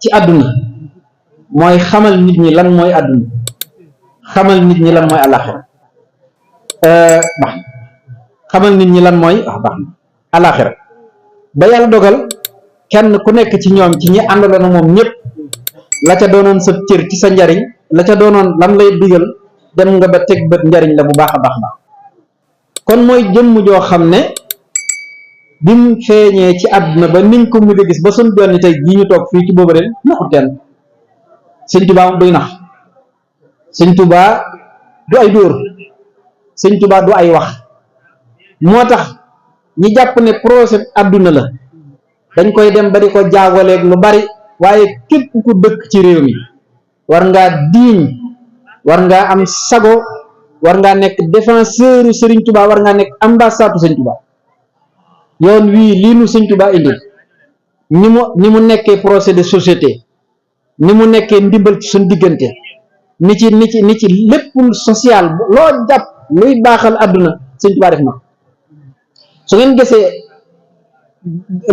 ci àdduna mooy xamal nit ñi lan mooy àdduna xamal nit ñi lan mooy àllaaxira baax xamal nit ñi lan mooy baax na àllaaxira ba yàlla dogal kenn ku nekk ci ñoom ci ñi àndaloon ak moom ñëpp la ca doonoon sa cër ci sa njariñ la ca doonoon lan lay digal dem nga ba teg bët njariñ la bu baax a baax baax kon mooy jëmm joo xam ne bi mu feeñee ci àdduna ba niñ ko mujj a gis ba suñ doon tey jii ñu toog fii ci boobu ren naxut kenn sëñ Tuubaa duy nax sëñ Tuubaa du ay dóor sëñ Tuubaa du ay wax moo tax ñi jàpp ne projet àdduna la dañ koy dem ba di ko jaagaleeg lu bari waaye képp ku dëkk ci réew mi war ngaa diiñ war ngaa am sago war ngaa nekk défenseur sëriñ Tuubaa war ngaa nekk ambassade sëñ Tuubaa yoon wii lii nu sëñ Tuubaa indi ni mu nekkee projet de société ni mu nekkee ndimbal ci suñ diggante ni ci lépp social loo jàpp luy baaxal àdduna sëñ Tuubaa def na su ngeen gisee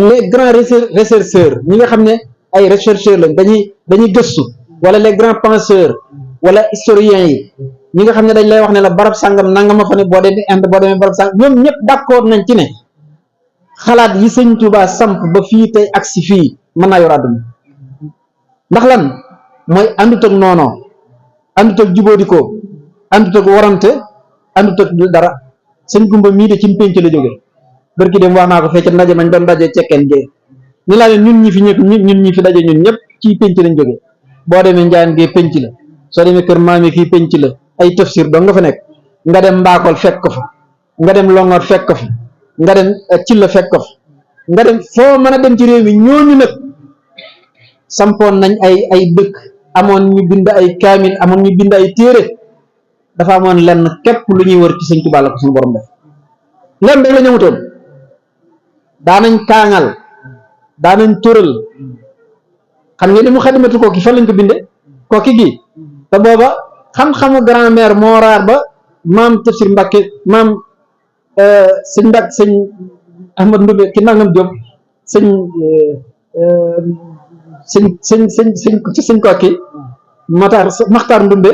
les grands rechercheurs ñi nga xam ne ay rechercheurs lañ dañuy gëstu wala les grands penseurs wala historiens yi ñi nga xam ne dañ lay wax ne la barab sàngam nanga ma fa ne boo demee Inde boo demee barab sàngam ñoom ñëpp d'accord nañ ci ne xalaat yi sëñ Tuubaa samp ba fii tey agsi fii mën naa yor àdduna ndax lan mooy àndut ak noonoo àndut ak jubóodikoo àndut ak warante àndut ak dara sëñ Gumba mii de ci pénc la jóge bërki dem wax naa ko fee ca ndaje mañ doon ndaje cekkeen gee ni laa ne ñun ñi fi ñëpp ñun ñi fi daje ñun ñëpp ci pénc lañ jóge boo demee Njaayan gee pénc la soo demee kër maami kii pénc la ay tafsir doo nga fa nekk nga dem Mbakol fekk ko fa nga dem Longoor fekk ko fa nga dem Cilla fekk ko fa nga dem foo mën a dem ci réew mi ñooñu nag sampoon nañ ay dëkk amoon ñu bind ay kaamil amoon ñu bind ay téere dafa amoon lenn képp lu ñuy wër ci sëñ Tuubaa la ko suñu borom def lenn rek la ñëwutoon daanañ kaangal daanañ tëral xam ngeen ni mu xadimatu kooki fan lañ ko binde kooki gi te booba xam-xamu grand-mère moo raar ba maam Tafsir Mbàkke maam sëñ Mbàkke sëñ Ahmad Ndumbe ki nangam Jóob sëñ kooki Maxtaar Ndumbe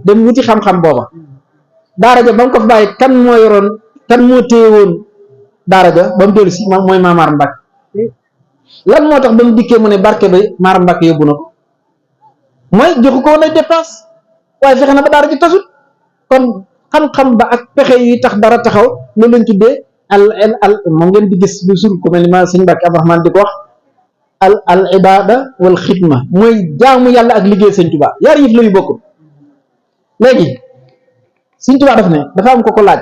dem wuti xam-xam booba daara ja ba mu ko fa bàyyi kan moo yoroon kan moo téye woon daara ja ba mu dellu si mooy Maamar Mbàkke lan moo tax ba mu dikkee mu ne barke ba Maamar Mbàkke yóbbu na ko mooy joxu ko woon ay dépense waaye fexe na ba daara ji tasut kon xam-xam ba ak pexe yi tax dara taxaw loolu lañ tuddee al moom ngeen di gis bu sur ko mel ni ma sëñ Mbàkke Abdourahmane di ko wax al ibada wal xidma mooy jaamu yàlla ak liggéey sëñ Tuubaa yaar yëf la yu bokkul léegi sëñ Tuubaa daf ne dafa am ko ko laaj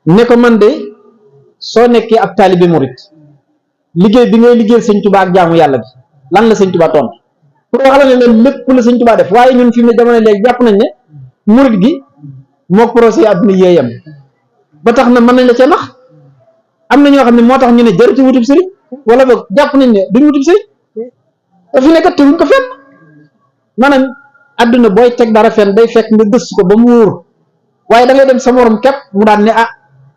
ne ko man de soo nekkee ab taalibe murit liggéey bi ngay liggéey sëñ Tuubaa ak jaamu yàlla bi lan la sëñ Tuubaa tontu pour wax la ne leen lépp la sëñ Tuubaa def waaye ñun fi mu ne jamono léegi jàpp nañ ne murit gi mook projet àdduna yéeyam ba tax na mën nañ la ca nax am na ñoo xam ne moo tax ñu ne jërëjëf wutub sëriñ wala boog jàpp nañ ne duñ wutub sëriñ te fi nekk teguñ ko fenn maanaam àdduna booy teg dara fenn day fekk nga gëstu ko ba mu wóor waaye da ngay dem sa morom képp mu daan ne ah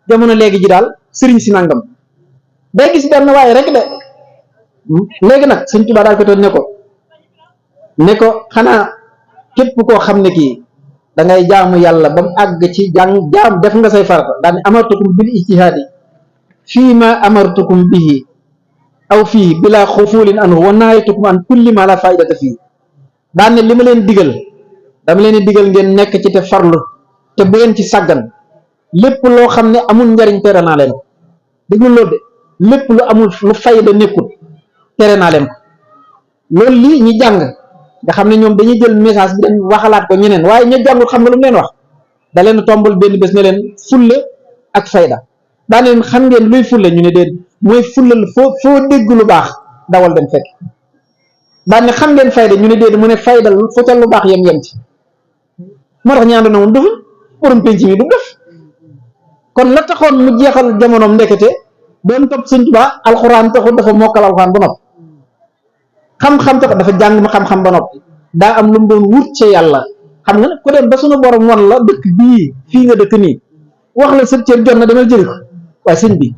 jamono léegi ji daal sëriñ si nangam day gis benn waaye rek de léegi nag sëñ Tuubaa daal ko toon ne ko xanaa képp koo xam ne kii da ngay jaamu yàlla ba mu àgg ci jaam def nga say farata daan amartukum bil ijtihaadi fii ma amartukum bihi aw fii bila xufulin anhu wa nahaytukum an kulli ma la faidata fii daan ne li ma leen digal dama leen digal ngeen nekk ci te farlu te bu leen ci sàggan lépp loo xam ne amul njariñ tere naa leen ko déglu loolu de lépp lu amul lu fayda nekkul tere naa leen ko loolu lii ñi jàng nga xam ne ñoom dañuy jël message bi dem waxalaat ko ñeneen waaye ña jàngul xam nga lu mu leen wax da leen tombal benn bés ne leen fulla ak fayda daa leen xam ngeen luy fulla ñu ne déet mooy fulla foo dégg lu baax dawal dem fekk daa ne xam ngeen fayda ñu ne déet mu ne fayda fu ca lu baax yem ci moo tax ñaando na moom duful borom penc mi du def kon la taxoon mu jeexal jamonoom ndekete doon topp sëñ Tuubaa alxuraan taxul dafa mokkal alxuraan ba noppi xam-xam tax dafa jàng ma xam-xam ba noppi daa am lu mu doon wut ci yàlla xam nga ne ku dem ba suñu borom wan la dëkk bii fii nga dëkk nii wax la sa cër jot na demal jëri ko waaye sëñ bi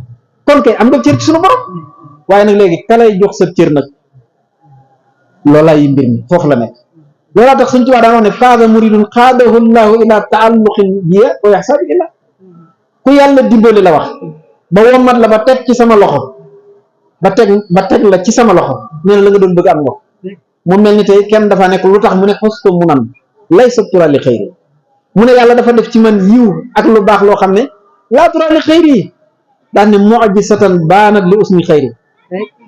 kon kay am nga cër ci suñu borom waaye nag léegi ka lay jox sa cër nag loolay mbir mi foofu la nekk loolaa tax Sëñ Tuubaa daan wax ne faaza muridun xaadahu llahu ila taalluqin biya wa yaxsabi illa ku yàlla dimbali la wax ba wommat la ba teg ci sama loxo ba teg la ci sama loxo nee na la nga doon bëgg am nga mu mel ni tey kenn dafa nekk lu tax mu ne xosto mu nan lay sa tura li xëyri mu ne yàlla dafa def ci man yiw ak lu baax loo xam ne laa tura li xëyri yi daan ne mu'jizatan baanat li usmi xëyri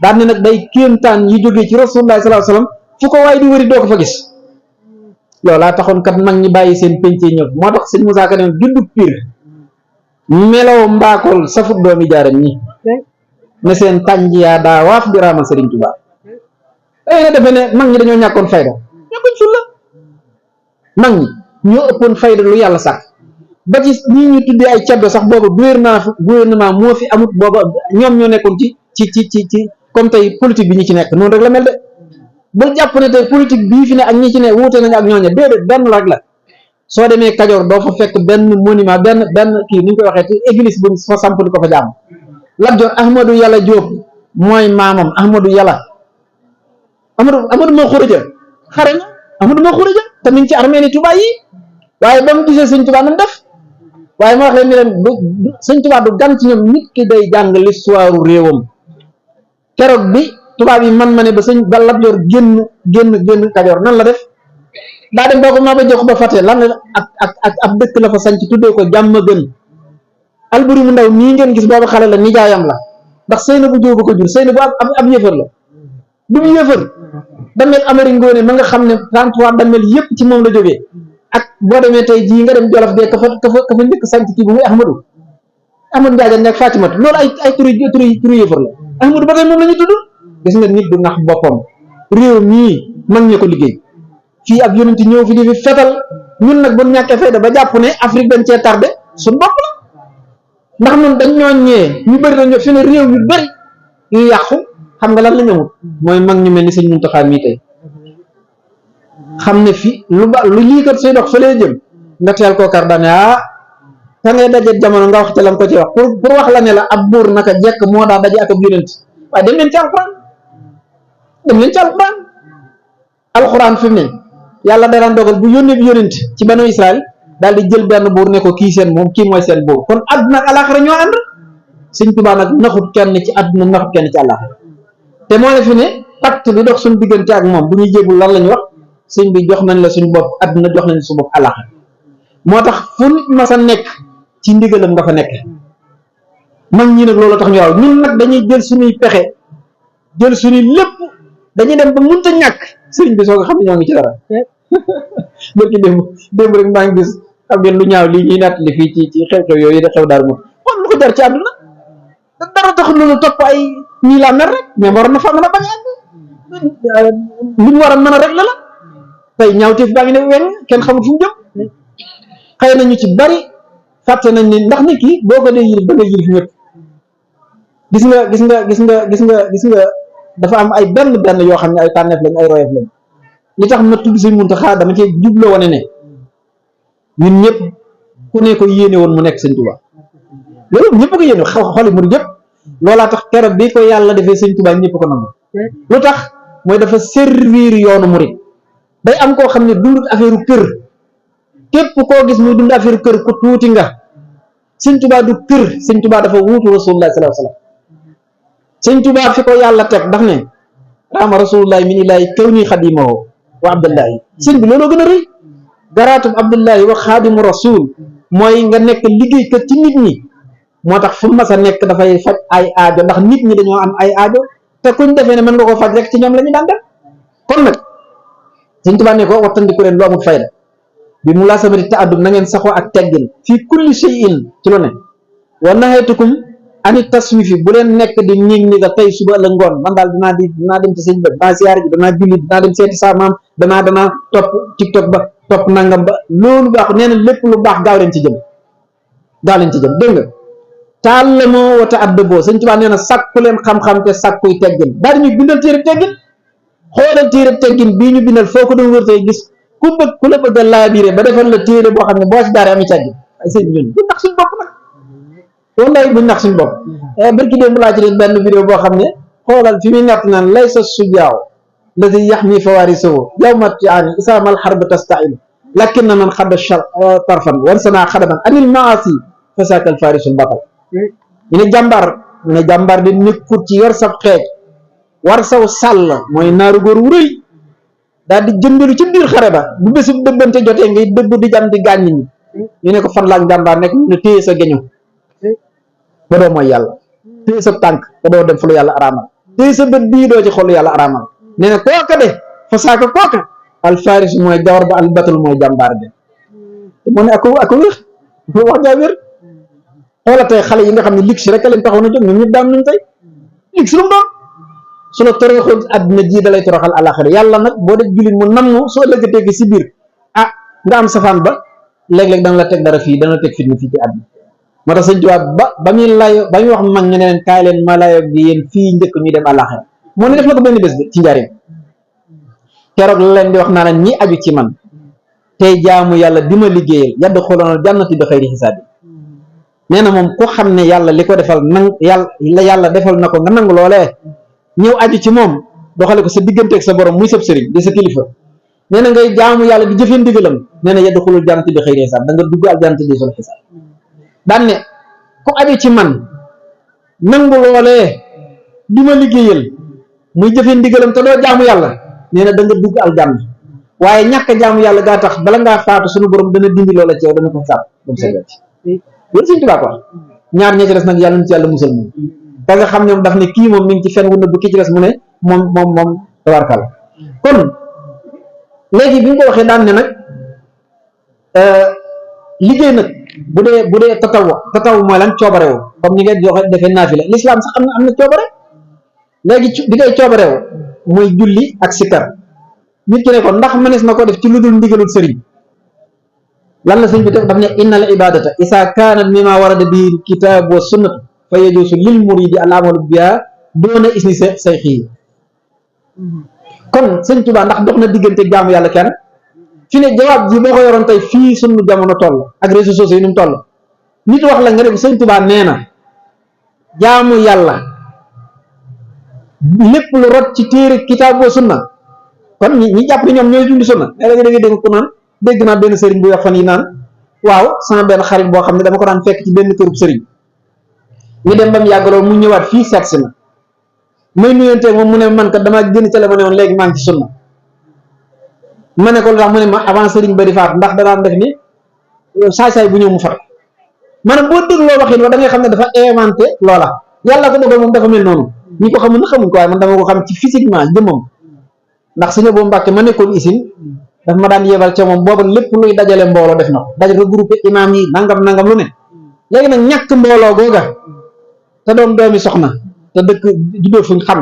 daan ne nag day kéemtaan yi jógee ci rasulullah sallallahu alayhi wasallam fu ko waay di wëri doo ko fa gis loolaa taxoon kat mag ñi bàyyi seen penc ñëw moo tax sëñ Moussa Ka ne juddu pir melaw mbaakool safut doomi jaaram ñi ne seen tànj yaa daa waaf di raamal Sëriñ Tuubaa ay na defe ne mag ñi dañoo ñàkkoon fayda ñàkkoon fulla mag ñi ñoo ëppoon fayda lu yàlla sax ba ci ñii ñu tuddee ay ceddo sax booba gouvernement moo fi amut booba ñoom ñoo nekkoon ci comme tey politique bi ñi ci nekk noonu rek la mel de bul jàpp ne tey politique bii fi ne ak ñi ci ne wuute nañu ak ñooña déedéet benn rek la soo demee Kajoor doo fa fekk benn monument benn kii ni ñu koy waxee ci église buñ fa samp di ko fa jàmm Lat Joor Ahmadou Yàlla Jóob mooy maamam Ahmadou Yàlla Amadou moo xuruja xare na Amadou moo xuruja te mi ngi ci armée ni Tuubaa yi waaye ba mu gisee Sëñ Tuubaa nu mu def waaye ma wax leen ni leen Sëñ Tuubaa du gan ci ñoom nit ki day jàng l'histoire réewam keroog bi tubaab yi man ma ne ba Lat Joor génn Kajoor nan la def daa dem boo ko maa ba jox ba fàtte lan ak ab dëkk la fa sanc tuddee ko jàmm gën Alburi mu ndaw nii ngeen gis booba xale la nijaayam la ndax Seynabu Jóob ko jur Seynabu ab yëfër la du mu yëfër damel Amari Ngoone ma nga xam ne 33 damel yëpp ci moom la jógee ak boo demee tey jii nga dem Jolof de ka fa njëkk sanc kii bu muy Ahmadu Njaaja nekk Fatimatu loolu ay turu yëfër la Ahmadu ba tey moom la ñu tudd gis nga nit du nax boppam réew mii mag ñi ko liggéey fii ab yonent ñëw fi di fi fetal ñun nag bu ñàkkee fayda ba jàpp ne Afrique dañ cee tardé suñ bopp la ndax ñun dañ ñoo ñee ñu bëri dañoo fi ne réew yu bëri yu yàqu xam nga lan la ñëwut mooy mag ñu mel ni Sëñ Muntaxa mii tey xam ne fi lu lii kat suy dox fa lay jëm nga teel koo kar daane te ngay daje jamono nga wax te lam ko ci wax pour wax la ne la ab buur naka jekk moo daa daje ak ab yonent waaye dem leen ci alxuraan fi mu ne yàlla daraan dogal bu yónnee bi yónent ci banu Israël daal di jël benn buur ne ko kii seen moom kii mooy seen buur kon àdduna ak alaxira ñoo ànd Sëñ Tuubaa nag naxut kenn ci àdduna naxut kenn ci àllaxira te moo ne fi ne pacte bi dox suñu diggante ak moom bu ñuy jébul lan la ñu wax sëñ bi jox nañ la suñu bopp àdduna jox nañ suñu bopp àllaxira moo tax fu nit ma sa nekk ci ndigalam nga fa nekk mag ñi nag loolu tax ñu waaw ñun nag dañuy jël suñuy pexe jël suñuy lépp dañuy dem ba mënta ñàkk sëriñ bi soo ko xam ne ñoo ngi ci dara bërki démb rek maa ngi gis xam ngeen lu ñaaw lii ñuy nattali fii ci xew-xew yooyu da xew daal moom xool lu ko jar ci àdduna dara tax loolu topp ay ñii laa mer rek mais waroon na fa mën a bañ a lu ñu war a mën a rek la tey ñaawteef baa ngi ne wenn kenn xamul fu mu jëm xëy na ñu ci bari fàtte nañ ni ndax nit ki boo ko dee yilif ba nga yilif ñëpp gis nga dafa am ay benn yoo xam ne ay tànneef lañ ay royeef lañ li tax ma tudd Sëñ Muntaxa dama cee jubloo wane ne ñun ñëpp ku ne ko yéene woon mu nekk Sëñ Tuubaa loolu ñëpp ko yéene xoli murid yëpp loolaa tax keroog bi ko yàlla defee Sëñ Tuubaa ñëpp ko nangu lu tax mooy dafa servir yoonu murid day am koo xam ne dundut affaire kër képp koo gis muy dund affaire kër ku tuuti nga Sëñ Tuubaa du kër Sëñ Tuubaa dafa wuutu Rasulullah sallallahu alayhi wasallam Sëñ Tuubaa fi ko yàlla teg daf ne raama Rasulullah min ilaahi kaw nii xadimahu wa abdullahi sëñ bi looloo gën a rëy garaatub abdullahi wa xaadimu rasul mooy nga nekk liggéeykat ci nit ñi moo tax fu mas a nekk dafay faj ay aajo ndax nit ñi dañoo am ay aajo te kuñ defee ne mën nga ko faj rek ci ñoom la ñu daan def kon nag Sëñ Tuubaa ne ko wattandiku leen lu amul fayda bi mu laa samati ta addum na ngeen saxoo ak teggin fii kulli shay'in ci lu ne wa nahaytukum ani taswifi bu leen nekk di ñig ni nga tey suba la ngoon man daal dinaa dem ci sëñ ba dinaa siyaare ji danaa julli dinaa dem seeti sa maam danaa topp tiktok ba topp nangam ba loolu baax nee na lépp lu baax gaaw leen ci jëm dégg nga taal la moo wata adda boo Sëñ Tuubaa nee na sàkku leen xam-xam te sàkkuy teggin daal di ñu bindal téere teggin xoolal téere teggin bii ñu bindal foo ko doon wër tey gis ku la bëgg a laabiré ba defal la téere boo xam ne boo ci daaree ami teggin ay sëñ bi ñun bu nax suñu bopp nag wallaay buñ nax suñu bopp barki démb laa ci def benn vidéo boo xam ne xoolal fi muy natt naan lay sa sujaaw ladi yaxmi fawaarisahu yawma tiaani isaamal xarb tastailu lakinna man xadda tarfan warsana xadaman anil maasi fasaakal faarisul batal ñu ne jàmbaar di nekkut ci yor sab xeej war saw sàll mooy naaru góor wu rëy daal di jëmbalu ci biir xare ba bu bésub dëbbante jotee ngay dëbb di jam di gaañ nit ñi ñu ne ko fan laak jàmbaar nekk mu ne téye sa geño ba doo mooy yàlla téye sa tànk ba doo dem fu lu yàlla araamal téye sa bët bii doo ci xolu yàlla araamal nee na kooka de fasaaka kooka alfaris mooy jawar ba albatul mooy jàmbaar de mu ne ako wér wax jaa wér xoola tey xale yi nga xam ne ligg si rek a leen taxaw na jóg ñoom ñëpp daam nañ tey ligg si lu mu doon su la toroxal àddina ji da lay toroxal àlaxira yàlla nag boo def jullit mu namm soo lëggatee gi si biir nga am safaan ba léeg-léeg dana la teg dara fii dana la teg fitna fii ci àddina moo tax sëñ Tuubaa ba muy wax mag ñu ne leen kaay leen ma layo gi yéen fii njëkk ñuy dem àlaxira moo ne def na ko benn bés bi ci njariñ keroog la leen di wax naa leen ñi aju ci man tey jaamu yàlla di ma liggéeyal yadd xoloonal jànnati bi xëyri xisaab bi nee na moom ku xam ne yàlla li ko defal yàlla defal na ko nga nangu loolee ñëw aju ci moom doxale ko sa digganteeg sa borom muy sab sëriñ di sa kilifa nee na ngay jaamu yàlla di jëfee ndigalam nee na yadd xulul jànnati bi xëyri xisaab da nga dugg al jànnati di sul xisaab daan ne ku aju ci man nangu loolee di ma liggéeyal muy jëfee ndigalam te doo jaamu yàlla nee na da nga dugg aljanna waaye ñàkk a jaamu yàlla gaa tax bala ngaa faatu suñu borom dana dindi loola ci yow dana ko sàpp ba mu sa wecc loolu Sëñ Tuubaa ko wax ñaar ñee ci des nag yàlla na ci yàlla musal moom te nga xam ñoom daf ne kii moom mi ngi ci fen wu nëbb ki ci des mu ne moom tabarkal kon léegi bi nga ko waxee daan ne nag liggéey nag bu dee tataw mooy lan coobarewu comme ni ngeen joxe defee naafila l'islam sax am na coobare léegi bi ngay coobarewu mooy julli ak sikkar nit ki ne ko ndax mënees na ko def ci lu dul ndigalul sëriñ lan la sëñ bi def daf ne innal ibadata isa kaanat mimma warada bihi kitab wa sunnat fa yajuusu lil muridi al amalu biha doona isni say xii kon sëñ Tuubaa ndax dox na diggante jaamu yàlla kenn fi ne jawaab ji boo ko yoroon tey fii sunu jamono toll ak réseaux sociaux yi nu mu toll nit wax la nga ne sëñ Tuubaa nee na jaamu yàlla lépp lu rot ci téere kitaab wa sunna kon ñi jàpp ne ñoom ñooy dund sunna léeg-léeg da nga dégg ku naan dégg naa benn sëriñ bu wax fan yi naan waaw sama benn xarit boo xam ne dama ko daan fekk ci benn kërub sëriñ ñu dem ba mu yàgg loolu mu ñëwaat fii seet si ma may nuyanteeg moom mu ne man kat damaa génn télé ma ne woon léegi maa ngi ci sunna ma ne ko lu tax mu ne ma avant sëriñ ba di faat ndax da daan def ni saay-saay bu ñëw mu far maanaam boo dégloo waxin wa da ngay xam ne dafa inventé loola yàlla ko dogal moom dafa mel noonu ñi ko xamul na xamuñ ko waaye man dama ko xam ci physiquement jëmmam ndax suñu boobu Mbàkke ma nekkoon isin daf ma daan yebal ca moom booba lépp luy dajale mbooloo def na ko daj regroupé imaam yi nangam lu ne léegi nag ñàkk mbooloo googa te doom doomi soxna te dëkk juddoo fuñ xam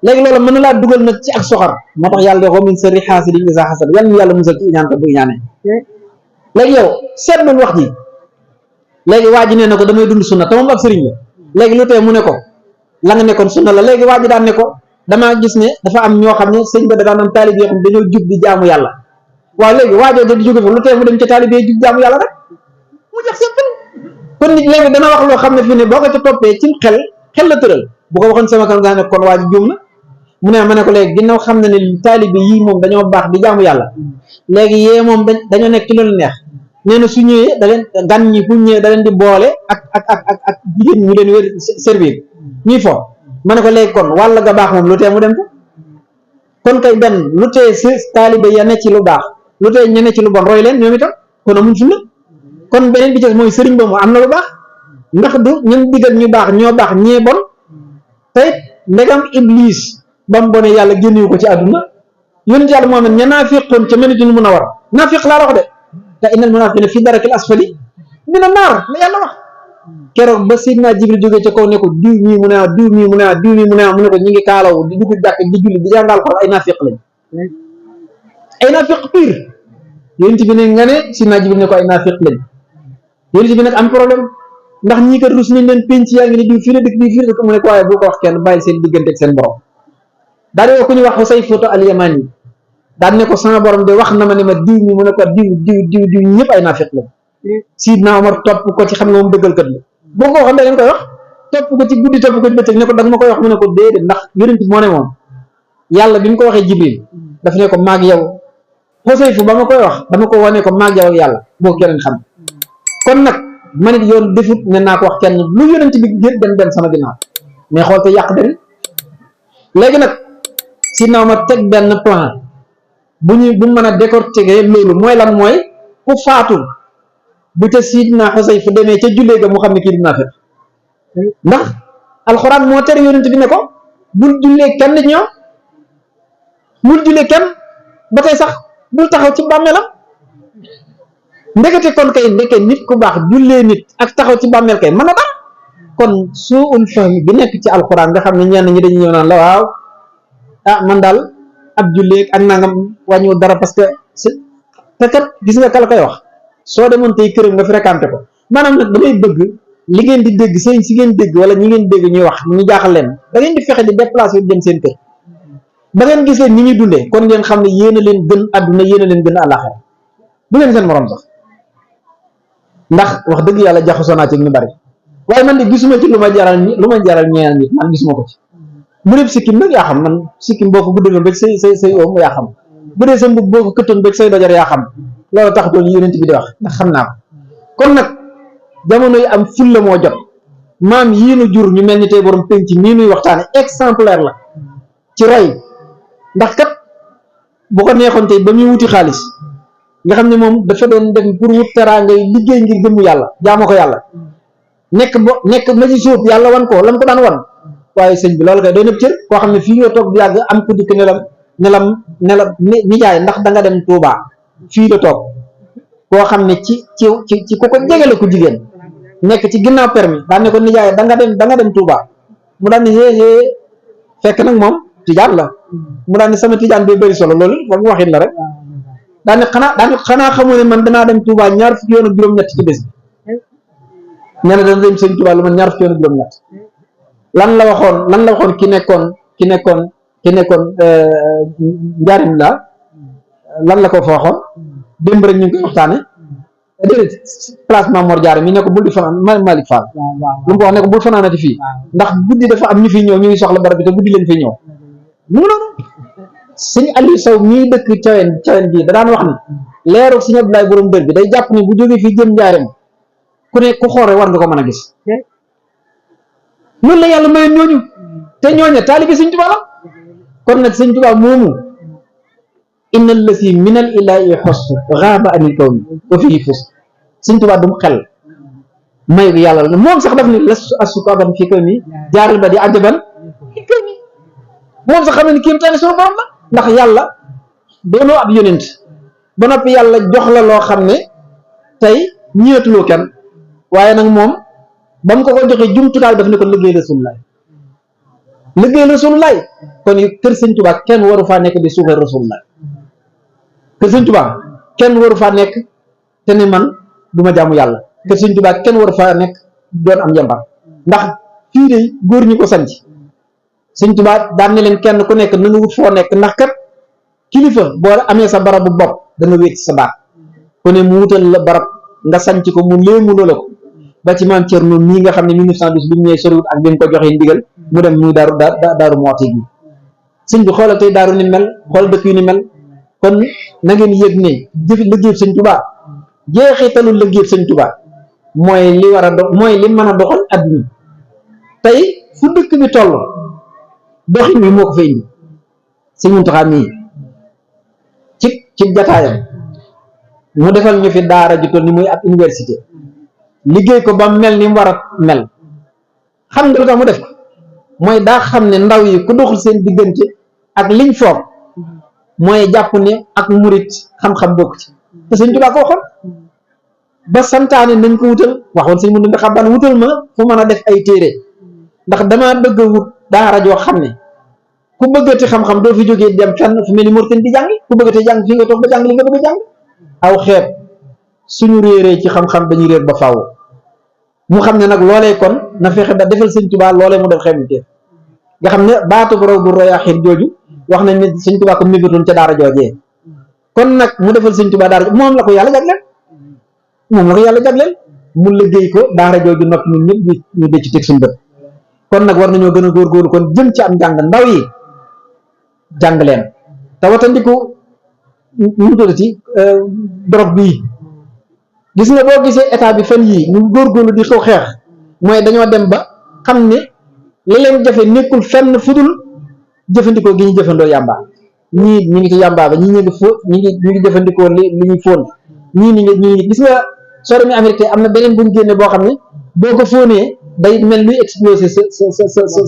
léegi loolu mën na laa dugal nag ci ak soxar moo tax yàlla de min sharri haasidin izaa hasad yàlla na yàlla musal ci iñaan te bu iñaanee léegi yow seet nañ wax ji léegi waa ji nee na ko damay dund sunna te moom ak sëriñ la léegi lu tee mu ne ko la nga nekkoon sunna la léegi waa ji daan ne ko damaa gis ne dafa am ñoo xam ne sëñ ba da daan am taalib yoo xam ne dañoo jub di jaamu yàlla waaw léegi waajoo di jóge fa lu tee mu dem ca taalib yi jub jaamu yàlla rek mu jax seppal kon nit léegi dana wax loo xam ne fii ne boo ko ca toppee ci xel la tëral bu ko waxoon sama kan nga ne kon waa ji juum na mu ne ma ne ko léegi ginnaaw xam ne ne taalib yii moom dañoo baax di jaamu yàlla léegi yee moom dañoo nekk ci lu neex nee na su ñëwee da leen gan ñi fu ñëwee da leen di boole ak jigéen ñu leen wér servir ñuy fo ma ne ko léegi kon wàll ga baax moom lu tee mu dem ko kon kay benn lu tee si taalibe ya ne ci lu baax lu tee ña ne ci lu bon roy leen ñoom itam kon amuñ sunna kon beneen bi ci mooy sëriñ ba mu am na lu baax ndax du ñun digal ñu baax ñoo baax ñee bon tey ndegam iblis ba mu bone yàlla génnewu ko ci àdduna yonent yàlla Muhammad ña naafiqoon ca Madinatul Munawwara naafiq laa wax de te innal munaafiqiina fii darakil asfali mina naar la yàlla wax keroog ba Seydina Jibril jógee ca kaw ne ko diw mii mu ne ah diw mii mu ne ah diw mii mu ne ah mu ne ko ñi ngi kaalaw di dugg jàkk di julli di jàngal ko ay naafiq lañ ay naafiq pire yonent bi ne nga ne Seydina Jibril ne ko ay naafiq lañ yonent bi nag am problème ndax ñii kat rus nañ leen penc yaa ngi ne diw fii la dëkk diw fii la dëkk mu ne ko waaye boo ko wax kenn bàyyi seen diggante ak seen borom daal di ko ñu wax Xusayfatu al-Yamani daan ne ko sama borom de wax na ma ne ma diw mi mu ne ko diw ñëpp ay naafiq lañ Sidna Omar topp ko ci xam nga moom dëggal kat la boo ko waxoon da leen koy wax topp ko ci guddi topp ko ci bëccëg ne ko da nga ma koy wax mu ne ko déedéet ndax yonent bi moo ne moom yàlla bi mu ko waxee Jibril daf ne ko maag yow Xusayfa ba ma koy wax dama ko wane ko maag yow ak yàlla boo ko keneen xam kon nag man it yoon defut ne naa ko wax kenn lu yonent bi dem sama ginnaaw mais xool te yàq dari léegi nag si naw ma teg benn plan bu mën a décortiquer loolu mooy lan mooy ku faatu bu ca Sidna Xusayfa demee ca jullee ga mu xam ne kii dinaa fekk ndax alxuraan moo tere yonent bi ne ko bul jullee kenn ci ñoom bul jullee kenn ba tey sax bul taxaw ci bàmmeelam ndekete kon kay ndeke nit ku baax jullee nit ak taxaw ci bàmmeel kay mën a dam kon suul fahmi bi nekk ci alxuraan nga xam ne ñenn ñi dañuy ñëw naan la waaw man daal ab jullee ak nangam wàññiwul dara parce que te kat gis nga kala koy wax soo demoon tey këram nga fréquenté ko maanaam nag damay bëgg li ngeen di dégg seen si ngeen dégg wala ñi ngeen dégg ñuy wax ñu jaaxal leen da ngeen di fexe di déplacer dem seen kër ba ngeen gisee ni ñuy dundee kon ngeen xam ne yéen a leen gën àdduna yéen a leen gën àllaaxira du leen seen morom sax ndax wax dëgg yàlla jaxasoo naa ci ñu bari waaye man de gisuma ci lu ma jaral ñeel nit man gisuma ko ci bu dee sikkim nag yaa xam man sikkim boo ko guddaloon ba say oom yaa xam bu dee sa mbub boo ko këttoon ba say dojar yaa xam loolu taxutoon yonent bi di wax ndax xam naa ko kon nag jamono yi am fulla moo jot maam yii nu jur ñu mel ni tey borom penc nii nuy waxtaane exemplaire la ci roy ndax kat bu ko neexoon tey ba muy wuti xaalis nga xam ne moom dafa doon def pour wut teraanga ngay liggéey ngir gëmmu yàlla jaamoo ko yàlla nekk ma ci suuf yàlla wan ko lam ko daan wan waaye sëñ bi loolu kay doy nëb cër koo xam ne fii nga toog di yàgg am ku dikk ne la nijaay ndax da nga dem Touba fii la toog koo xam ne ci ku ko jegele ku jigéen nekk ci ginnaaw permis daan ne ko nijaay da nga dem Touba mu daan ne xéexée fekk nag moom tijaan la mu daan ne sama tijaan bee bëri solo loolu ba mu waxin la rek daan ne xanaa xamoo ne man danaa dem Touba ñaar fukki yoon ak juróom-ñett ci bés bi nee na dana dem sëñ Touba lu man ñaar fukki yoon ak juróom-ñett lan la waxoon ki nekkoon njaarim la lan la ko fa waxoon démb rek ñu ngi koy waxtaane déedéet place Mamor Diarra mi ne ko bul di fanaan Malick Fall lu mu ko wax ne ko bul fanaanati fii ndax guddi dafa am ñu fiy ñëw ñu ngi soxla barab bi te guddi leen fiy ñëw mu ngi noonu sëñ Aliou Sow mii dëkk cawen bii da daan wax ni leeru sëñ Abdoulaye borom dër bi day jàpp ni bu jógee fii jëm njaarim ku ne ku xoore war nga ko mën a gis loolu la yàlla mayoon ñooñu te ñooña taalibi sëñ Tuubaa la kon nag sëñ Tuubaa moomu inna allasi min al ilahi xostu raaba anil kawni wa fii fus sëñ Tuubaa dum xel mayu yàlla la moom sax daf ni lastu asukaban fii kaw ni jaaral ba di ajaban fii kaw ni moom sax xam ne kiim tane sunu borom la ndax yàlla doonoo ab yonent ba noppi yàlla jox la loo xam ne tey ñeetuloo kenn waaye nag moom ba mu ko joxee jumtukaay daf ne ko liggéey rasulullaay kon kër sëñ Tuubaa kenn waru faa nekk di suufee rasulullaay kër sëñ Tuubaa kenn waru faa nekk te ne man du ma jaamu yàlla kër sëñ Tuubaa kenn waru faa nekk doon am njambar ndax fii de góor ñi ko sanc sëñ Tuubaa daan ne leen kenn ku nekk na nga wut foo nekk ndax kat kilifa boo amee sa barabu bopp danga wéet sa baat ku ne mu wutal la barab nga sanc ko mu léemu loola ko ba ci maam Thierno mii nga xam ne 1912 bi mu ñëwee soriwut ak bi mu ko joxee ndigal mu dem muy daaru mooti gi sëñ bi xoolal tey daaru ni mel xool dëkk yu ni mel kon na ngeen yëg ne jëf liggéey sëñ Tuubaa jeexitalu liggéey sëñ Tuubaa mooy li war a mooy li mën a doxal adduna tey fu dëkk bi toll doxin wi moo ko fa indi sëñ Muntaxa mii ci jataayam mu defal ñu fi daara ju toll ni muy ab université liggéey ko ba mel ni mu war a mel xam nga lu tax mu def ko mooy daa xam ne ndaw yi ku doxul seen diggante ak liñ foog mooy jàpp ne ak murit xam-xam bokk ci te sëñ Tuubaa ko waxoon ba santaane nañ ko wutal waxoon sëñ Muntaxa xaban wutal ma fu mën a def ay téere ndax damaa bëgg a wut daara joo xam ne ku bëggati xam-xam doo fi jógee dem fenn fu mel ni Mauritanie di jàngi ku bëggati jàng fii nga toog ba jàng li nga bëgg a jàng aw xeet suñu réeree ci xam-xam dañuy réer ba faaw mu xam ne nag loolee kon na fexe ba defal sëñ Tuubaa loolee mu def xeetu nga xam ne baatu raw du royaaxin jooju wax nañ ne sëñ Tuubaa ko mébétoon ca daara joojee kon nag mu defal sëñ Tuubaa daara moom la ko yàlla jagleel mu liggéey ko daara jooju noppi ñun ñëpp ñu dee ci teg suñu bët kon nag war nañoo gën a góorgóorlu kon jëm ci am njàng ndaw yi jàng leen te watandiku ñu tuddati drogue bii gis nga boo gisee état bi fan yii ñu góorgóorlu di ko xeex mooy dañoo dem ba xam ne li leen jafe nekkul fenn fudul jëfandikoo gi ñu jëfandoo yàmba ñii ñu ngi ci yàmba ba ñii ñu ngi ñu ngi jëfandikoo li ñuy fóon ñii ñu ngi gis nga soo demee Amérique am na beneen buñ génne boo xam ne boo ko fóonee day mel luy exploser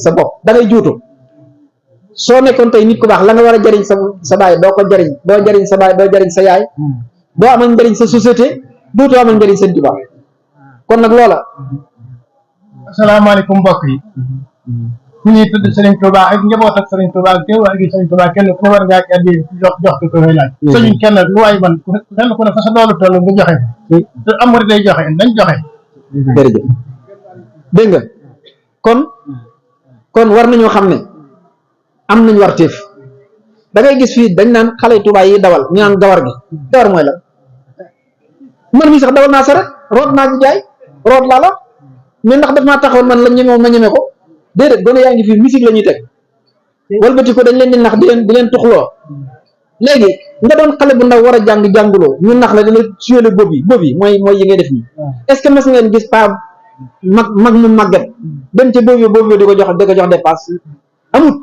sa bopp da ngay juutu soo nekkoon tey nit ku baax la nga war a jariñ sa baay doo ko jariñ doo jariñ sa baay doo jariñ sa yaay doo amal njariñ sa société dootoo amal njariñ seen tubaab kon nag loola. asalaamaaleykum mbokk yi. ñu ngi tudd Serigne Touba ak njaboot ak Serigne Touba ak teew ak Serigne Touba kenn ku ne war ngaa addi jox ko koy laaj. sëñuñ kenn lu waay man kenn ku ne fa sa doolu toll nga joxe te amari day joxe nañ joxe. jërëjëf dégg nga kon war nañoo xam ne am nañ warteef da ngay gis fii dañ naan xale Touba yi dawal ñu naan gawar gi gawar mooy la man mii sax dawal naa saret root naa ci jaay root laa la mais ndax daf maa taxawoon man la ñeme ma ñeme ko déedéet gone yaa ngi fii musique la ñuy teg walbati ko dañ leen di nax di leen tuxloo léegi nga doon xale bu ndaw war a jànguloo ñu nax la dina suyale bob yi mooy yi ngay def nii est-ce que mas ngeen gis pa mag mu màgget dem ca boobu di ko jox dépasse amut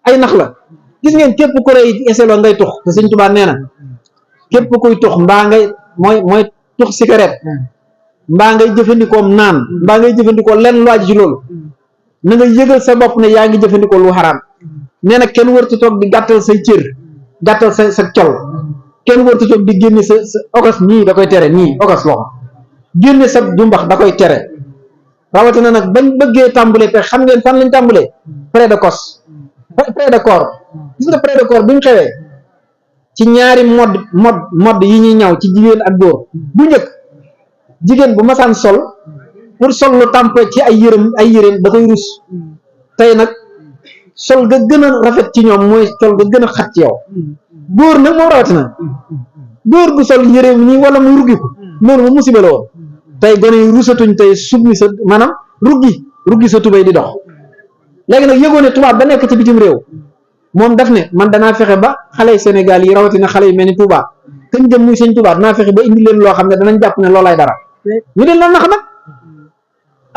ay nax la gis ngeen képp ku rey eseloo ngay tux te Sëñ Tuubaa nee na képp kuy tux mbaa ngay mooy tux cigarette mbaa ngay jëfandikoo naan mbaa ngay jëfandikoo lenn lu aju ci loolu na nga yëgal sa bopp ne yaa ngi jëfandikoo lu xaraam nee na kenn wërta toog di gàttal say cër gàttal sa col kenn wërta toog di génne sa ogas nii da koy tere nii ogas loxo génne sa jumbax da koy tere rawatina nag bañ bëggee tàmbalee pe xam ngeen fan lañ tàmbalee près de corps gis nga près de corps bi mu xewee ci ñaari mode yi ñuy ñaw ci jigéen ak góor bu njëkk jigéen bu masaan sol pour sol lu tàmpe ci ay yërëm da koy rus tey nag sol ga gën a rafet ci ñoom mooy sol ga gën a xat ci yow góor nag moom rawatina góor gu sol yëreem nii wala muy ruggi ko loolu mu musiba la woon tey gone yi rusatuñ tey submi sa maanaam ruggi sa tubéy di dox léegi nag yëgoo ne tubaab ba nekk ci bitim réew moom daf ne man danaa fexe ba xale yi Sénégal yi rawatina xale yu mel ni Touba kañ jëm muy Sëñ Touba danaa fexe ba indi leen loo xam ne danañ jàpp ne loolaay dara ñu den la nax nag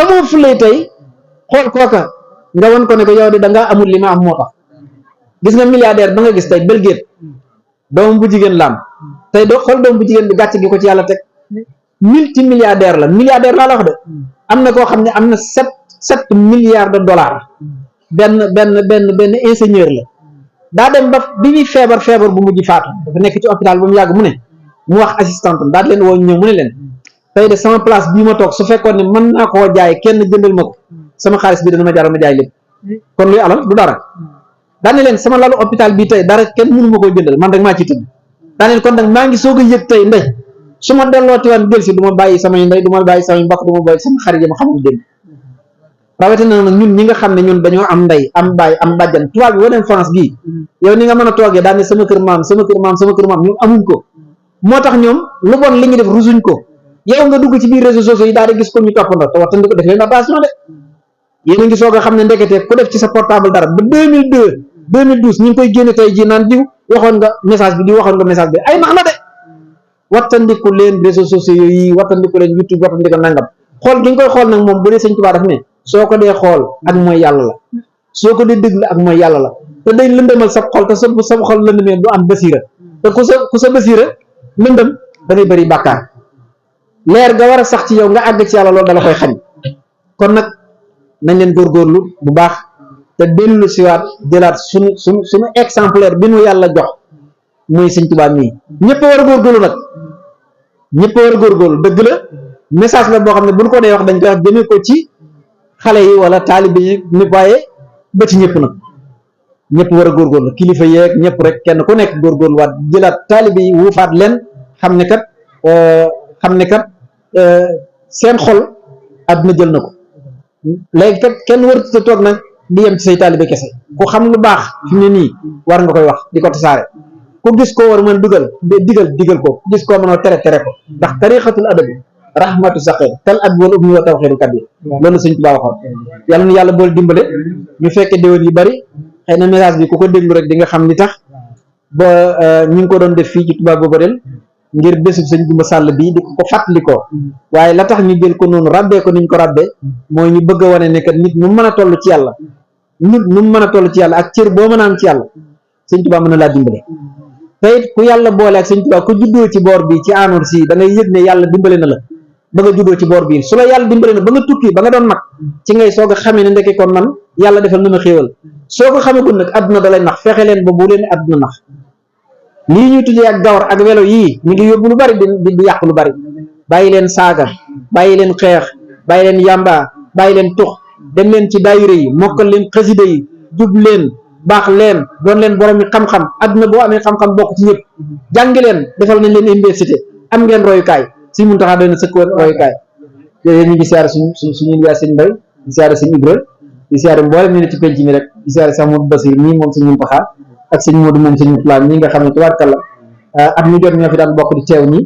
amoo fulay tey xool kooka nga wan ko ne ko yow de dangaa amul li ma am moo tax gis nga milliardaire ba nga gis tey Bill Gates doom bu jigéen la am tey doo xool doom bu jigéen bi gàcc gi ko ci yàlla teg multimilliardaire la milliardaire laa la wax de am na koo xam ne am na sept milliards de dollars benn ingénieur la daa dem ba bi muy feebar bu mujj faatu dafa nekk ci hôpital ba mu yàgg mu wax assistante daa leen woo ñëw mu ne leen tey de sama place bii ma toog su fekkoon ne mën naa koo jaay kenn jëndal ma ko sama xaalis bi dana ma jaral ma jaay lépp kon luy alal du dara daane leen sama lalu hôpital bii tey dara kenn mënu ma koy jëndal man rek maa ci tëdd daane leen kon nag maa ngi soog a yëg tey ndey su ma dellooti waan del si du ma bàyyi samay ndey du ma bàyyi samay mbokk du ma bàyyi sama xarit yi ma xamul dégg rawatina nag ñun ñi nga xam ne ñun dañoo am ndey am bàyyi am bàjjan tubaab bi dem France gii yow ni nga mën a toogee daal ne sama kër maam ñun amuñ ko moo tax ñoom lu bon li ñu def rusuñ ko yow nga dugg ci biir réseaux sociaux yi daal di gis ko ñu toppandoo te waxtaan ko def leen attention de yéen a ngi soog a xam ne ndekete ku def ci sa portable dara ba 2012 ñu ngi koy génne tey ji naan diw waxoon nga message bi ay nax la de wattandiku leen réseaux sociaux yi wattandiku leen YouTube wattandiku nangam xool gi nga koy xool nag moom bu dee Sëñ Tuubaa daf ne soo ko dee xool ak mooy yàlla la soo ko dee déglu ak mooy yàlla la te day lëndëmal sa xol te sa xol lëndëmee du am basira te ku sa basira lëndëm da ngay bëri bàkkaar leer ga war a sax ci yow nga àgg ci yàlla loolu dala koy xañ kon nag nañ leen góorgóorlu bu baax te dellu siwaat jëlaat suñu exemplaire bi nu yàlla jox muy Sëñ Tuubaa mii ñëpp war a góorgóorlu nag ñëpp war a góorgóorlu dëgg la message la boo xam ne bu ñu ko dee wax dañ koy wax jëmee ko ci xale yi wala taalibe yi ñëpp waaye ba ci ñëpp nag ñëpp war a góorgóorlu kilifa yeeg ñëpp rek kenn ku nekk góorgóorlu waat jëlaat taalibe yi wuufaat leen xam ne kat seen xol àdduna jël na ko léegi kat kenn warut a toog nag di yem ci say taalibe kese ku xam lu baax fi mu ne nii war nga koy wax di ko tasaare ku gis koo war mën digal ko ku gis koo mën a tere ko ndax tariqatul adabi rahmatu saqir kal ab wal ubni wa tawxiiru kabir loolu Sëñ Tuubaa waxoon yàlla na yàlla boole dimbale ñu fekke déwén yu bari xëy na message bi ku ko déglu rek di nga xam li tax ba ñu ngi ko doon def fii ci Touba Boborel ngir bésub sëñ Gumba Sall bii di ko fàttali ko waaye la tax ñu jël ko noonu rabbee ko niñ ko rabbee mooy ñu bëgg a wane ne que nit nu mën a toll ci yàlla nit nu mën a toll ci yàlla ak cër boo mën a am ci yàlla sëñ Touba mën na laa dimbale te it ku yàlla boole ak sëñ Touba ku juddoo ci boor bi ci anoor si da ngay yëg ne yàlla dimbale na la ba nga juddoo ci boor bii su la yàlla dimbale na ba nga tukki ba nga doon mag ci ngay soog a xamee ne ndeke kon man yàlla defal na ma xéewal soo ko xamagul nag àdduna da lay nax fexe leen ba bu leen àdduna nax lii ñuy tuddee ak gawar ak welo yii mi ngi yóbbu lu bari di yàq lu bari bàyyi leen saaga bàyyi leen xeex bàyyi leen yàmba bàyyi leen tux dem leen ci daayira yi mokkal leen xasida yi jub leen baax leen doon leen borom yi xam-xam àdduna boo amee xam-xam bokk ci ñëpp jàngi leen defal nañ leen université am ngeen royukaay si mun taxaa doy na sëkk royukaay yooyu ñu ngi siyaare suñu yaay sëñ Mbay di siyaare sëñ Ibra di siyaare mboolem ñu ne ci penc mi rek di siyaare sax Modou Basir nii moom sëñ Muntaxa ak sëñ Modou moom sëñ Mutlaan ñi nga xam ne tubaarkalla at mu jot ñoo fi daan bokk di teew ñi